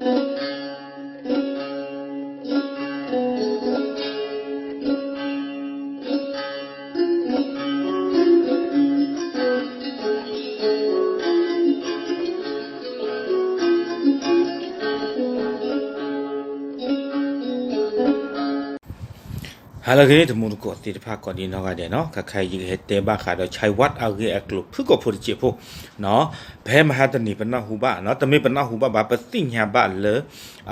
ဟါလၢအဂ့ၤ တံၤသကိးသ့ၣ်တဖၣ်ကိးဒံနီၢ်ဂၤဒဲးနီၤ, ခဲခါအံၤယကဟဲတဲဘၣ်ဃးဒီး Chai Wat အဂ့ၢ်အကျိၤဖုၣ်ကိာ်ဖိတစဲးဖိနီၤ, ဖဲမဟါတနံၤပနၢ်ဟူဘၣ်နီၤ, တမ့ၢ်ပနၢ်ဟူဘၣ်ဘၣ် ပသ့ၣ်ညါဘၣ်လၢ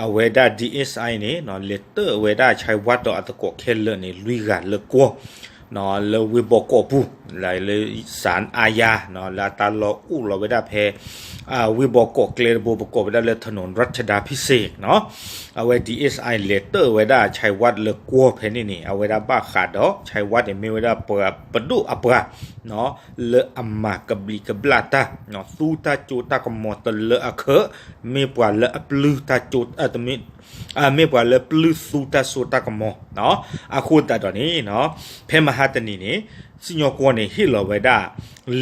အဝဲဒၣ် DSI န့ၣ်နီၤ လဲၤတၢၣ်ဝဲဒၣ် Chai Wat ဒီးအသကိးခဲလၢာ်န့ၣ် လွံၢ်ဂၤလၢကွီၢ် နီၤ လၢဝ့ၢ်ဘီကီးပူၤ လၢ စၣ်အါယါနီၤ လၢအတၢ်လီၢ်အိၣ်လီၤဝဲဒၣ်ဖဲ ဝ့ၢ်ဘီကီးကျဲတဘိ ပကိးဝဲဒၣ်လၢ ถนนรัชดาพิเศษ နီၤ, အဝဲ DSI လဲၤတၢၣ်ဝဲဒၣ် Chai Wat လၢကွီၢ်ဖဲန့ၣ်န့ၣ် အဝဲဒၣ်ဘၣ်ဃးဒီး Chai Wat န့ၣ် မ့ၢ်ဝဲဒၣ်ပှၤပဒိၣ်အပှၤနီၤ လၢအမၤကဘျံးကဘျၣ်တၢ် သူတၢ်စိတၢ်ကမီၤတလၢအခၢး မ့ၢ်ပှၤလၢအပျုၢ်တၢ်စိ မ့ၢ်ပှၤလၢပျုၢ်သူတၢ်စိတၢ်ကမီၤနီၤ, အဃိသတးဒီးန့ၣ်နီၤ ဖဲမဟါတနံၤန့ၣ် စံၣ်ညီၣ်ကွီၢ်န့ၣ် ဟ့ၣ်လီၤဝဲဒၣ်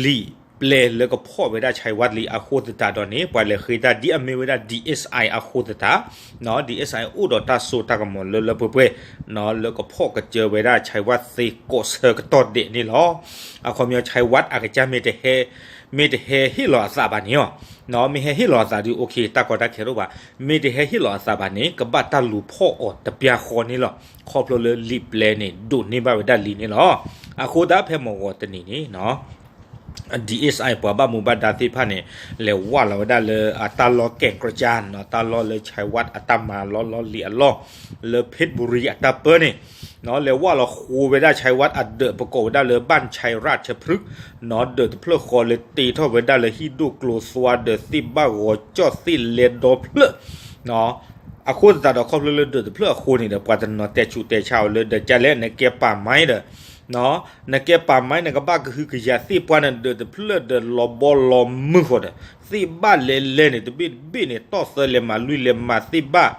လံာ်ပျဲလၢကဖီၣ်ဝဲဒၣ် Chai Wat လံအဃိသတးဒီးန့ၣ် ပှၤလဲၤဃ့တၢ်ဒ်အမ့ၢ်ဝဲဒၣ် DSI အဃိသတးနီၤ, DSI အိၣ်ဒီးတၢ်စိတၢ်ကမီၤလၢလၢပှဲၤပှဲၤနီၤ လၢကဖီၣ်ကစၢၤဝဲဒၣ် Chai Wat သ့ကိးဆၢကတီၢ်ဒဲးန့ၣ်လီၤ. အခီပညီ Chai Wat အကစၢ်မ့ၢ်တဟဲ မ့ၢ်တဟဲဟ့ၣ်လီၤအသးဘၣ်န့ၣ်လီၤ မ့ၢ်ဟဲဟ့ၣ်လီၤအသးဒီး okay တၢ်ကီတၢ်ခဲတအိၣ်ဘၣ်, မ့ၢ်တဟဲဟ့ၣ်လီၤအသးဘၣ်န့ၣ် ကဘၣ်တၢ်လူၤဖီၣ်အီၤတပျၢ်ဃီန့ၣ်လီၤ. ခီဖျိလၢလံာ်ပျဲန့ၣ် ဒိးန့ၢ်ဘၣ်ဝဲဒၣ်လံန့ၣ်လီၤ. အဃိသတးဖဲမုၢ်ဂီၤတနံၤန့ၣ်နီၤ DSI ပှၤဘၣ်မူဘၣ်ဒါသ့ၣ်တဖၣ်န့ၣ် လဲၤဝးလီၤဝဲဒၣ်လၢအတၢ်လီၢ်ကဲးကြၢ်နီၤ, တၢ်လီၢ်လၢ Chai Wat အတၢ်မၤလီၢ်လီၢ်လံၤအလီၢ် လၢ เพชรบุรี အတၢ်ပၢန့ၣ် လဲၤဝးလီၤဃိဝဲဒၣ် Chai Wat အဒၢး ပကိးဝဲဒၣ်လၢ บ้านไชราชพฤกษ์ နီၤ, ဒၢးတဖျၢၣ်ဃီလၢတ့ထီၣ်ဝဲဒၣ်လၢဟံၣ်ဒိၣ်ကျိၤသွါ ဒီးသ့ၣ်ဘၣ်ဂီၤကၠီၣ်သ့ၣ်လဲဒီဖျၢၣ်နီၤ, အဃိသတးဒီးခီဖျိလၢဒၢးတဖျၢၣ်အဃိန့ၣ်ဒီး ပှၤတနီၤတဲဆူးတဲဆါအီၤလၢ ဒီးကလဲၣ် နကဲပာ်မိုင်းဒီး နကဲပာ်မိုင်း နကဘၣ်ကဟုကယာ်သ့ၣ်ပှၢ်န့ၣ် ဒၢးတဖျၢၣ်ဒီးလီၤဘီလီၤမုၢ်ဃီဒီး သ့ၣ်ဘၣ်လဲၤလဲန့ၣ် တဘ့ၣ်တဘ့ၣ်န့ၣ် တီၢ်သၢလဲၤမၤလွံၢ်လဲၤမၤသ့ၣ်ဘၣ်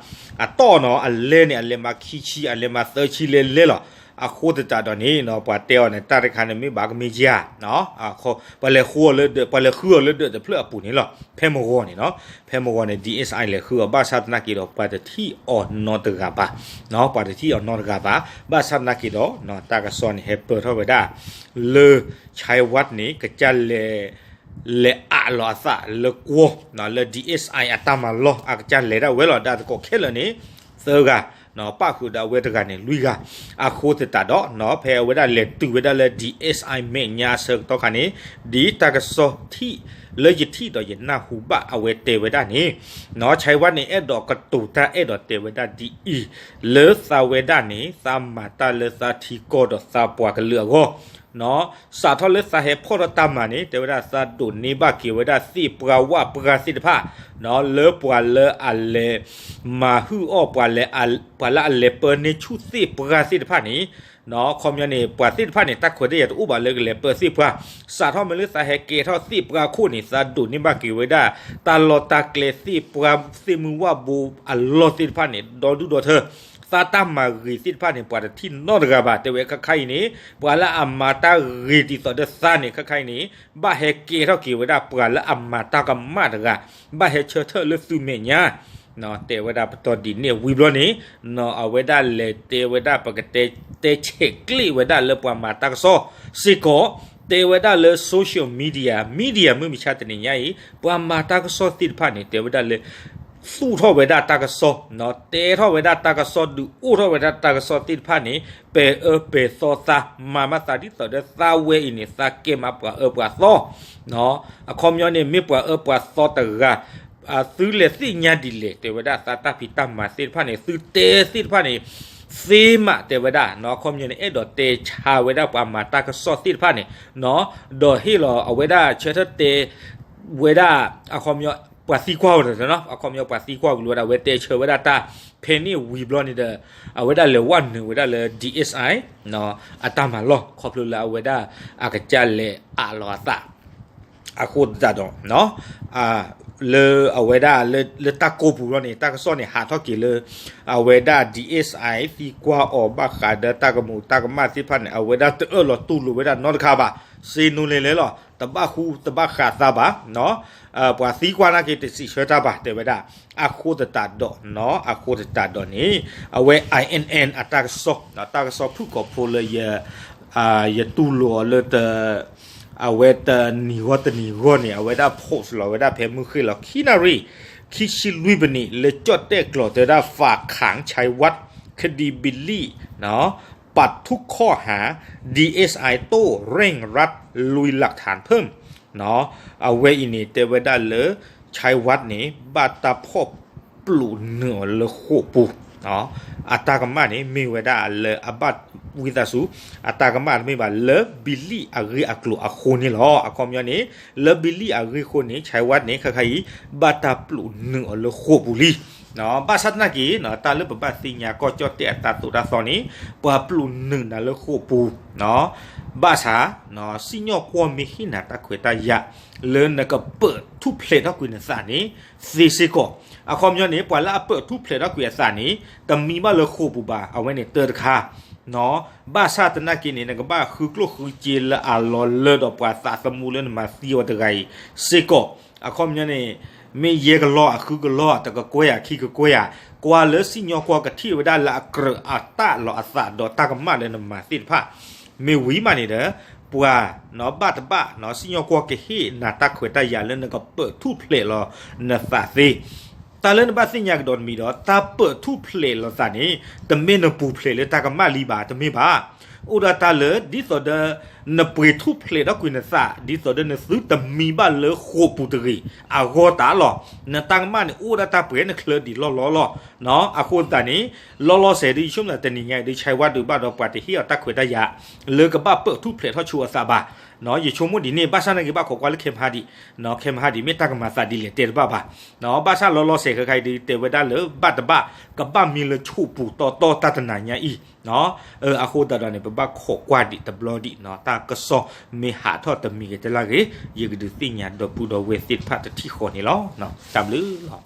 အတီၢ်နီၤ အလဲန့ၣ် အလဲၤမၤခံဆံ အလဲၤမၤသၢဆံလဲလဲလီၤ. အဃိသတးဒီးန့ၣ်နီၤ ပှၤတဲအီၤန့ၣ် တၢ်တခါန့ၣ် မ့ၢ်ဘၣ်ကမ့ၢ်ယၤ ပှၤလဲၤဃုအီၤလၢဒၢး ပှၤလဲၤဃုအီၤလၢဒၢးတဖျၢၣ်အပူၤန့ၣ်လီၤ. ဖဲမုၢ်ဂီၤန့ၣ်နီၤ ဖဲမုၢ်ဂီၤန့ၣ် DSI လဲၤဃုအီၤ ဘၣ်ဆၣ်သနာ်က့ဒီး ပှၤတထံၣ်အီၤနီတဂၤဘၣ်, ပှၤတထံၣ်အီၤနီတဂၤဘၣ်. ဘၣ်ဆၣ်သနာ်က့ဒီး တၢ်ကစီၣ်န့ၣ် ဟဲပၢၢ်ထီၣ်ဝဲဒၣ် လၢ Chai Wat န့ၣ် ကစၢ်လဲၤ လဲၤအးလီၤအသးလၢကွီၢ် လၢ DSI အတၢ်မၤလီၢ် အကစၢ်လဲၤဒၣ်ဝဲလီၤ. ဒီးသကိးခဲလၢာ်န့ၣ် သၢဂၤ ပၣ်ဃုာ်ဒီးအဝဲတဂၤန့ၣ် လွံၢ်ဂၤ. အဃိသတးဒီး ဖဲအဝဲဒၣ်လဲၤတုၤဝဲဒၣ်လၢ DSI မဲာ်ညါအဆၢကတီၢ်ခါန့ၣ် ဒ်တၢ်ကစီၣ်ထံၣ် လၢယထံၣ်ဒီးယနၢ်ဟူဘၣ်အဝဲတဲဝဲဒၣ်န့ၣ် Chai Wat န့ၣ် အဲၣ်ဒိးကတိၤတၢ် အဲၣ်ဒိးတဲဝဲဒၣ်ဒ်အံၤ လၢသးဝဲဒၣ်န့ၣ် သးမၤတၢ်လၢသးထံကီၢ်ဒီးသးပှၤကလုာ်အဂီၢ် စးထီၣ်လၢသးဟဲဖီၣ်ထီၣ်တၢ်မၤန့ၣ် တဲဝဲဒၣ်သးဒိးန့ၢ်ဘၣ်က့ၤဝဲဒၣ်သ့ၣ်ပှၢ်ဝၣ်ပှၢ်သ့ၣ်တဖၣ် လၢပှၤလၢအလဲၤမၤဟုၣ်အီၣ် ပှၤလၢအလဲၤပၢန့ၢ်ဆူၣ်သ့ၣ်ပှၢ်သ့ၣ်တဖၣ်န့ၣ် ခီပညီန့ၣ် ပှၤသ့ၣ်တဖၣ်န့ၣ် တၢ်ခွဲးတၢ်ယာ်တအိၣ်ဘၣ်လၢကလဲၤပၢသ့ၣ်ပှၢ်. စးထီၣ်မ့ၢ်လၢသးဟဲကဲထီၣ်သ့ၣ်ပှၢ်အခိၣ်န့ၣ် သးဒိးန့ၢ်ဘၣ်က့ၤဝဲဒၣ် တၢ်လီၢ်တၢ်ကျဲသ့ၣ်ပှၢ် သ့ၣ်မုၢ်ဝၣ်ဘိအလီၢ်သ့ၣ်တဖၣ်န့ၣ် ဒီဒူၣ်ဒီထၢ သးတၢ်မၤဂ့ၤသ့ၣ်တဖၣ်န့ၣ် ပှၤတထံၣ်နီတဂၤဘၣ်. တဲဝဲခဲခါအံၤန့ၣ် ပှၤလၢအမၤတၢ်ဂ့ၤဒ်သိးဒီးသးန့ၣ် ခဲခါအံၤန့ၣ် ဘၣ်ဟဲကဲထီၣ်က့ၤဝဲဒၣ်ပှၤလၢအမၤတၢ်ကမၣ်တဂၤ ဘၣ်ဟဲဆၢထၢၣ်လၢသုမဲာ်ညါ တဲဝဲဒၣ်ပတီၢ်ဒ်န့ၣ်ဝံၤဘျီန့ၣ် အဝဲဒၣ်လဲၤတဲဝဲဒၣ် ပကတဲတဲဆဲးကျိးဝဲဒၣ်လၢပှၤမၤတၢ်ကစီၣ်စ့ၢ်ကီး တဲဝဲဒၣ်လၢ social media media မုၢ်မဆါတနံၤညါအံၤ ပှၤမၤတၢ်ကစီၣ်သ့ၣ်တဖၣ်န့ၣ် တဲဝဲဒၣ်လၢ သူၣ်ထီၣ်ဝဲဒၣ်တၢ်ကစီၣ် တဲထီၣ်ဝဲဒၣ်တၢ်ကစီၣ် ဒုးအိၣ်ထီၣ်ဝဲဒၣ်တၢ်ကစီၣ်သ့ၣ်တဖၣ်န့ၣ် ပဲၤအၢပဲၤသီသး မၤမၤသးဒ်သိးဒီးသးဝဲအံၤန့ၣ် သးကဲမးပှၤအၢပှၤသီ အခီပညီန့ၣ် မ့ၢ်ပှၤအၢပှၤသီတဂၤ သုလဲၤသ့ၣ်ညါဒ်လဲၣ် တဲဝဲဒၣ်သးတၢ်ဖံးတၢ်မၤသ့ၣ်တဖၣ်န့ၣ် သုတဲသ့ၣ်တဖၣ်န့ၣ် သ့မး တဲဝဲဒၣ် အခီပညီန့ၣ် အဲၣ်ဒိးတဲဆါဝဲဒၣ်ပှၤမၤတၢ်ကစီၣ်သ့ၣ်တဖၣ်န့ၣ် ဒီးဟ့ၣ်လီၤအဝဲဒၣ်ဆၢထၢၣ်တဲဝဲဒၣ် အခီပညီ ပှၤသံကွၢ်ဝဲဒီး အခီပညီပှၤသံကွၢ်ဝံၤလီၤဝဲဒၣ် အဝဲတဲဆၢဝဲဒၣ်တၢ် ဖဲန့ၣ်ဝံၤဘျီန့ၣ်ဒီး အဝဲဒၣ်လဲၤဝဲနုာ်ဝဲဒၣ်လၢ DSI အတၢ်မၤလီၢ် ခီဖျိလၢအဝဲဒၣ်အကစၢ်လဲၤအးလီၤအသး အဃိသတးဒီး လၢအဝဲဒၣ်လၢတၢ်ကိးပူၤလီၤန့ၣ် တၢ်ကစီၣ်န့ၣ် ဟးထီၣ်က့ၤလၢ အဝဲဒၣ် DSI သံကွၢ်အီၤဘၣ်ဃးဒီးတၢ်ကမူးတၢ်ကမၣ်သ့ၣ်တဖၣ်န့ၣ် အဝဲဒၣ်တအၢၣ်လီၤတူၢ်လိာ်ဝဲဒၣ်နီတခါဘၣ် စ့နူလဲၤလဲၤလီၤ တဘၣ်ဃူတဘၣ်ဃးသးဘၣ်, ပှၤသံကွၢ်နာ်က့ တစံးဆၢတၢ်ဘၣ် တဲဝဲဒၣ်. အဃိသတးဒီး, အဃိသတးဒီးန့ၣ် အဝဲ I N N အတၢ်ကစီၣ်, တၢ်ကစီၣ်ဖုၣ်ကိာ်ဖိလၢ ယတူၢ်လိာ်အီၤလၢ အဝဲတနံၤဂီၢ်တနံၤဂီၢ်န့ၣ် အဝဲဒၣ် post လီၤဝဲဒၣ်ဖဲမုၢ်ဃ့ၢ်လီၤ ခံနၣ်ရံၣ် ခံဆံလွံၢ်မံးနံး လၢကၠီၣ်တဲၣ်ကျိာ် တဲဝဲဒၣ် ฝากขัง ชัยวัฒน์ คดีบิลลี่ ปะทุข้อหา ดีเอสไอ โต้เร่งรัด ลุยหลักฐานเพิ่ม အဝဲအံၤန့ၣ် တဲဝဲဒၣ်လၢ ชัยวัฒน์ န့ၣ် ဘၣ်တၢ်ဖီၣ်ပျိာ်နုာ်အီၤလၢဃိာ်ပူၤ, အတၢ်ကမၣ်န့ၣ် မ့ၢ်ဝဲဒၣ်လၢအဘၣ်ဝံသးစူၤ, အတၢ်ကမၣ်တမ့ၢ်ဘၣ် လၢ Billy အဂ့ၢ်အကျိၤအဃိန့ၣ်လီၤ. အခီပညီန့ၣ် လၢ Billy အဂ့ၢ်အဃိန့ၣ် ชัยวัฒน์ န့ၣ် ခဲခါအံၤ ဘၣ်တၢ်ပျိာ်နုာ်အီၤလၢဃိာ်ပူၤလံ. ဘၣ်ဆၣ်သနာ်က့ တၢ်လၢပဘၣ်သ့ၣ်ညါကီၢ်ကၠီၣ်တဲၣ်အတၢ်သိၣ်တၢ်သီန့ၣ် ပှၤပျိာ်နုာ်နၤလၢဃိာ်ပူၤ, ဘၣ်ဆၣ် စံၣ်ညီၣ်ကွီၢ်မ့ၢ်ဟ့ၣ်နၤတၢ်ခွဲးတၢ်ယာ် လၢနကပၢၢ်ထူၣ်ဖျဲးထီၣ်ကွံာ်နသးန့ၣ် သ့စ့ၢ်ကီး. အခီပညီန့ၣ် ပှၤလၢအပၢၢ်ထူၣ်ဖျဲးထီၣ်ကွံာ်အသးန့ၣ် တမံဘၣ်လၢဃိာ်ပူၤဘၣ်, အဝဲန့ၣ်တၢ်တခါ ဘၣ်ဆၣ်သနာ်က့န့ၣ် နကဘၣ်ဃုကျိၣ်ဃုစ့လၢအလီၤလၢဒီးပှၤသးသမူလၢနမၤသံအီၤတဂၤအံၤစ့ၢ်ကီး. အခီပညီန့ၣ် မ့ၢ်ယဲၢ်ကလီၢ်အဃုကလီၢ် တကကွဲၢ်ဧါ ခံကကွဲၢ်ဧါ, ကွၢ်လၢစံၣ်ညီၣ်ကွီၢ်ကထံၣ်ဝဲဒၣ်လၢအကြၢးအတၢ်လီၤအသးဒီးတၢ်ကမၣ်လၢနမၤသ့ၣ်တဖၣ် မ့ၢ်ဝံၤမးန့ၣ်ဒီး ပှၤ ဘၣ်တဘၣ် စံၣ်ညီၣ်ကွီၢ်ကဟ့ၣ်နၤတၢ်ခွဲးတၢ်ယာ်လၢနကပၢၢ်ထူၣ်ဖျဲးလီၤနသးသ့. တၢ်လၢနဘၣ်သ့ၣ်ညါကဒီးတမံၤဒီး တၢ်ပၢၢ်ထူၣ်ဖျဲးလီၤသးန့ၣ် တမ့ၢ်နပူၤဖျဲးလၢတၢ်ကမၣ်လံဘၣ်, တမ့ၢ်ဘၣ်. အိၣ်ဒၣ်တၢ်လၢ ဒ်သိးဒီး နပှ့ၤထူၣ်ဖျဲးထီၣ်ကွံာ်နသး ဒ်သိးဒီးနသုတမံဘၣ်လၢဃိာ်ပူၤတဂ့ၤ အဂီၢ်တၢ်လီၤ. နတၢ်ကမၣ်န့ၣ် အိၣ်ဒၣ်တၢ်ပှဲၤနချၢဒံးလီၢ်လီၢ်လီၤ. အဃိသတးန့ၣ် လီၤလီၤဆဲးဒ်ယဆိကမိၣ်တနံၤညါအံၤဒ် ชัยวัฒน์ ဒုးဘၣ်ဒီးပှၤတဟ့ၣ်အီၤတၢ်ခွဲးတၢ်ယာ် လၢကဘၣ်ပၢၢ်ထူၣ်ဖျဲးထီၣ်ဆိအသးဘၣ်. ယဆိကမိၣ်ဒ်န့ၣ် ဘၣ်ဆၣ်သနာ်က့ဘၣ်ခိးကွၢ်လၢခဲမဟါဒံး, ခဲမဟါဒံး မ့ၢ်တၢ်ကမၤသးဒ်လဲၣ်တဲတဘၣ်ဘၣ်. ဘၣ်ဆၣ်လီၤလီၤဆဲးခဲခါအံၤဒ်တဲဝဲဒၣ်လၢဘၣ်တဘၣ် ကဘၣ်မံလၢဆိာ်ပူၤတီတီတၢ်တနၤညါအံၤ အဃိသတးဒီးန့ၣ် ပဘၣ်ခိးကွၢ်ဒံးတဘျီဒံး တၢ်ကစီၣ်မ့ၢ်ဟးထီၣ်တမံၤဂ့ၤတလၢ်ဂ့ၤ ယကဒုးသ့ၣ်ညါဒီပုၢ်ဒီဝဲၢ်သ့ၣ်တဖၣ်တထံၣ်ဃီန့ၣ်လီၤ. တၢ်ဘျုးလီၤ.